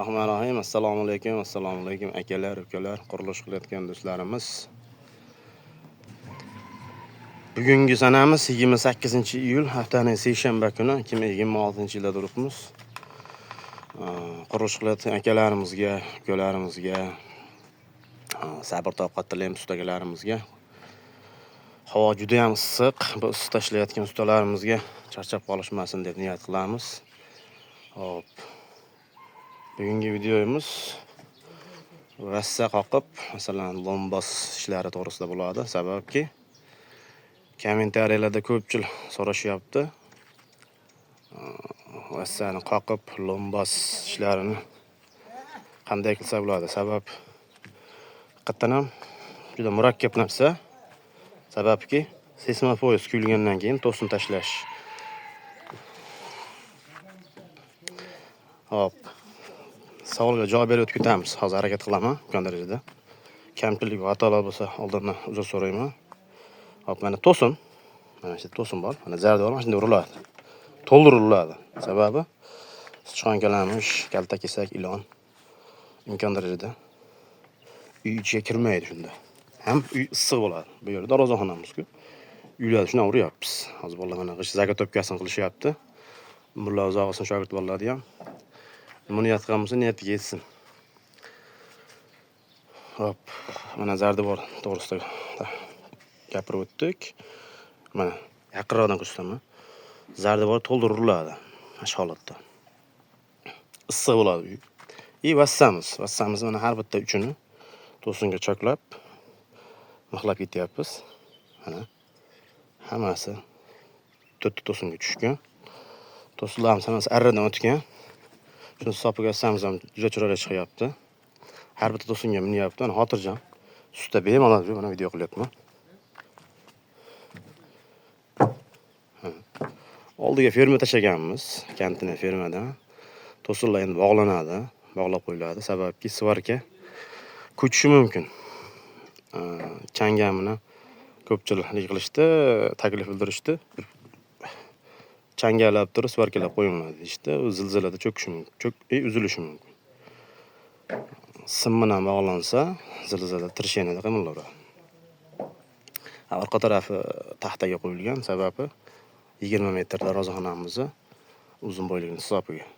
Rahim. Assalomu alaykum, assalomu alaykum akalar, ukalar, qurilish qilayotgan do'stlarimiz. Bugungi sanamiz 28-iyul, haftaning seshanba kuni, 2026-yilda turibmiz. Qurilish qilayotgan akalarimizga, ukalarimizga sabr toqat tilaymiz, ustakalarimizga. Havo juda ham issiq, bu issiqda ishlayotgan ustalarimizga charchab qolishmasin deb niyat qilamiz. Xo'p. Bugungi videomiz vassa qoqib, masalan, lombos ishlari to'g'risida bo'ladi. Sababki kommentariyalarda ko'pchilik so'rashyapti. Vassani qoqib, lombos ishlarini qanday qilsa bo'ladi? Sabab haqiqatan ham juda murakkab narsa. Sababki seysmopoyez kuyilgandan keyin to'sin tashlash. Hop. Savolga javob berib o'tib ketamiz. Hozir harakat qilaman imkon darajada. Kamchilik va xatolar bo'lsa oldindan uzr so'rayman. Hop, mana to'sin. Mana shu to'sin bor. Mana zarda bor, mana shunday uriladi. To'ldiriladi. Sababi sichqon kalamush, kalta kesak, ilon imkon darajada uy ichiga kirmaydi shunda. Ham uy issiq bo'ladi. Bu yerda darvozaxonamiz-ku. Uylarda shundan uryapmiz. Hozir bolalar mana g'isht zagotovkasini qilishyapti. Mulla uzoq olsin shogird bolalarni ham. Nima niyat qilgan bo'lsa niyatiga yetsin. Hop, mana zardivor to'g'risida gapirib o'tdik. Mana yaqinroqdan ko'rsataman. Zardivor to'ldiriladi mana shu holatda. Issiq bo'ladi uy. И vassamiz. Vassamiz mana har bitta uchini to'singa choklab mixlab ketyapmiz. Mana hammasi to'rtta to'singa tushgan. To'sinlarimiz hammasi arradan o'tgan. Shuni hisobiga vassamiz ham juda chiroyli chiqyapti. Har bitta to'singa minyapti. Mana xotirjam. Sutda bemalol mana video qilyapman. Oldiga ferma tashlaganmiz, kantini fermadan. To'sinlar endi bog'lanadi, bog'lab qo'yiladi. Sababki svarka ko'chishi mumkin. Changamini ko'pchilik qilishdi, taklif bildirishdi. Changalab turib svarkalab qo'yiladi deyishdi. U zilzilada cho'kishi mumkin, uzilishi mumkin. Sim bilan bog'lansa, zilzilada tirshanada qimirlaveradi. Orqa tarafi taxtaga qo'yilgan, sababi 20 metr darvozaxonamizni uzun bo'yligini hisobiga.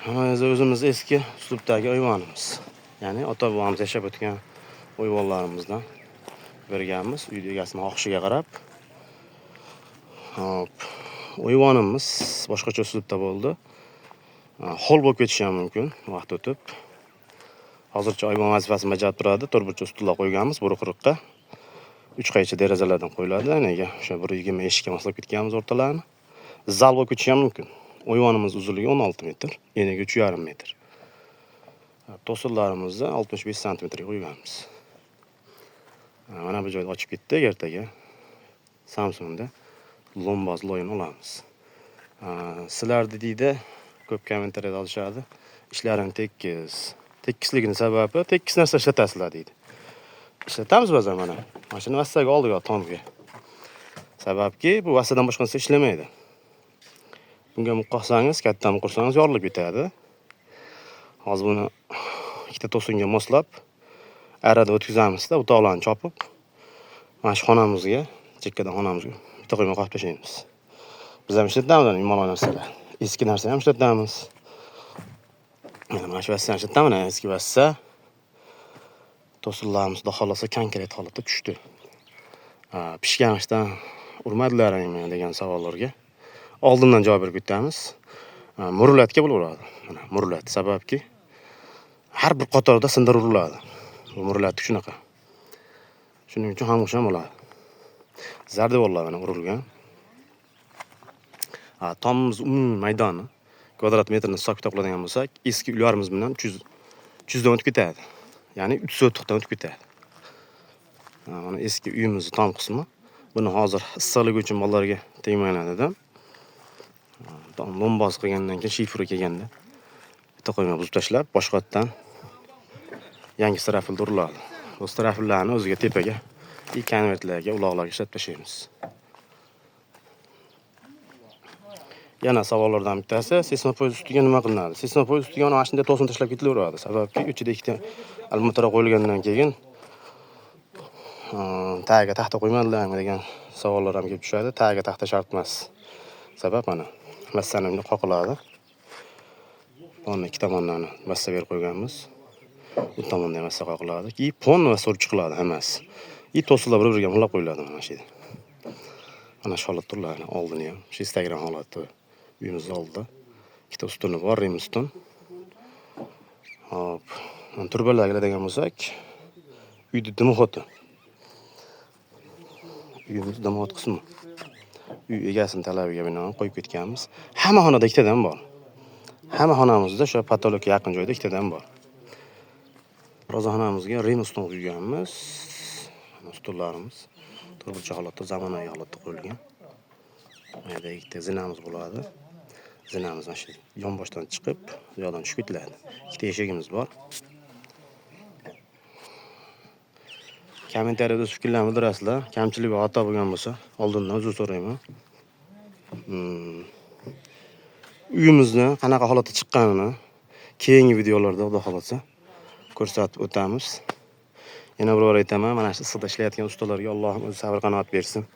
Mana o'zimiz eski uslubdagi ayvonimiz. Ya'ni ota-bobomiz yashab o'tgan ayvonlarimizdan berganmiz, uy egasining xohishiga qarab. Hop, ayvonimiz boshqacha uslubda bo'ldi. Xol bo'lib ketishi ham mumkin vaqt o'tib. Hozircha ayvon vazifasini bajarib turadi. To'rtburchak ustunlar qo'yganmiz buruqriqqa. 3 qaychi derazalardan qo'yiladi. Nega? O'sha 1.20 eshikka moslab ketganmiz o'rtalarini. Zal bo'lib ketishi ham mumkin. Ayvonimiz uzunligi 16 metr, eniga 3,5 metr. To'sinlarimizni 65 santimetrga qo'yganmiz. Mana bu joyda ochib ketdik ertaga. Samsungda lomboz loyini olamiz. Sizlarni deydi, ko'p kommentariyada yozishadi. Ishlaring tekis. Tekisligini sababi tekis narsa ishlatasizlar deydi. Ishlatamiz ba'zan mana. Mana shuni vassaga oldik tomga. Sababki bu vassadan boshqa narsa ishlamaydi. Bunga muqqoqsangiz, katta muqirsangiz yorilib ketadi. Hozir buni ikkita to'singa moslab arada o'tkazamizda, o'toqlarni chopib mana shu xonamizga, chekkadan xonamizga bitta qo'yma qo'yib tashlaymiz. Biz ham ishlatamiz yumaloq narsalar. Eski narsa ham ishlatamiz. Mana shu vassani ishlatamiz, mana eski vassa. To'sinlarimiz xudo xohlasa konkret holatda tushdi. Pishgan g'ishtdan urmadilaringmi degan savollarga oldindan javob berib ketamiz. Murlatga bo'laveradi. Mana murlat, sababki har bir qatorda sindir uriladi. Bu murlatni shunaqa. Shuning uchun ham o'xsham bo'ladi. Zardivorlar mana urilgan. Tomimiz umumiy maydoni kvadrat metrni hisob kitob qiladigan bo'lsak, eski uylarimiz bilan 300 dan o'tib ketadi. Ya'ni 3 sotixdan o'tib ketadi. Mana eski uyimizni tom qismi. Buni hozir issiqligi uchun bolalarga tegmaydi dedim. Lomboz qilgandan keyin shifri kelganda bitta qo'yma buzib tashlab, boshqatdan yangi strafil uriladi. Bu strafillarni o'ziga tepaga, konvertlarga, uloqlarga ishlab tashlaymiz. Yana savollardan bittasi, seysmopoyez ustiga nima qilinadi? Seysmopoyez ustiga mana shunday to'sin tashlab ketilaveradi. Sababki ichida ikkita almatura qo'yilgandan keyin tagiga taxta qo'ymadilarmi degan savollar ham kelib tushadi. Tagiga taxta shart emas. Sabab mana massani bunday qoqiladi. Ponni ikki tomondan massa berib qo'yganmiz. Bu tomonda ham massa qoqiladi. Keyin pon massa urib chiqiladi hammasi. И to'sinlar bir-biriga mulab qo'yiladi mana shu yerda. Mana shu holatda ularni oldini ham, shu Instagram holati uyimizni oldida ikkita ustuni bor, rim ustun. Hop, mana turbalarga keladigan bo'lsak, uyni dimoxoti. Uyimiz dimoxot qismi. Uy egasining talabiga binoan qo'yib ketganmiz. Hamma xonada ikkitadan bor. Hamma xonamizda o'sha potolokka yaqin joyda ikkitadan bor. Ro'zaxonamizga rim ustun qo'yganmiz. Ustunlarimiz to'rtburchak holatda, zamonaviy holatda qo'yilgan. Bu yerda ikkita zinamiz bo'ladi. Zinamiz mana shu yonboshdan chiqib, bu yoqdan tushib ketiladi. Ikkita eshigimiz bor. Kommentariyada o'z fikrlaringizni bildirasizlar. Kamchilik va xato bo'lgan bo'lsa, oldindan uzr so'rayman. Uyimizni qanaqa holatda chiqqanini keyingi videolarda xudo xohlasa ko'rsatib o'tamiz. Yana bir bor aytaman, mana shu issiqda ishlayotgan ustalarga Allohim o'zi sabr qanoat bersin.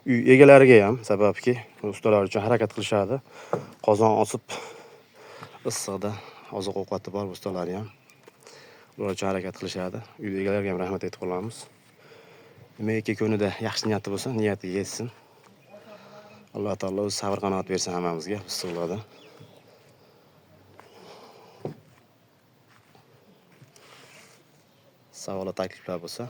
Uy egalariga ham, sababki ustalar uchun harakat qilishadi. Qozon osib issiqda oziq-ovqati bor ustalari ham ular uchun harakat qilishadi. Uy egalariga ham rahmat aytib qolamiz. Nimaiki ko'nida yaxshi niyati bo'lsa, niyatiga yetsin. Alloh taolo o'zi sabr qanoat bersin hammamizga issiqlarda. Savol va takliflar bo'lsa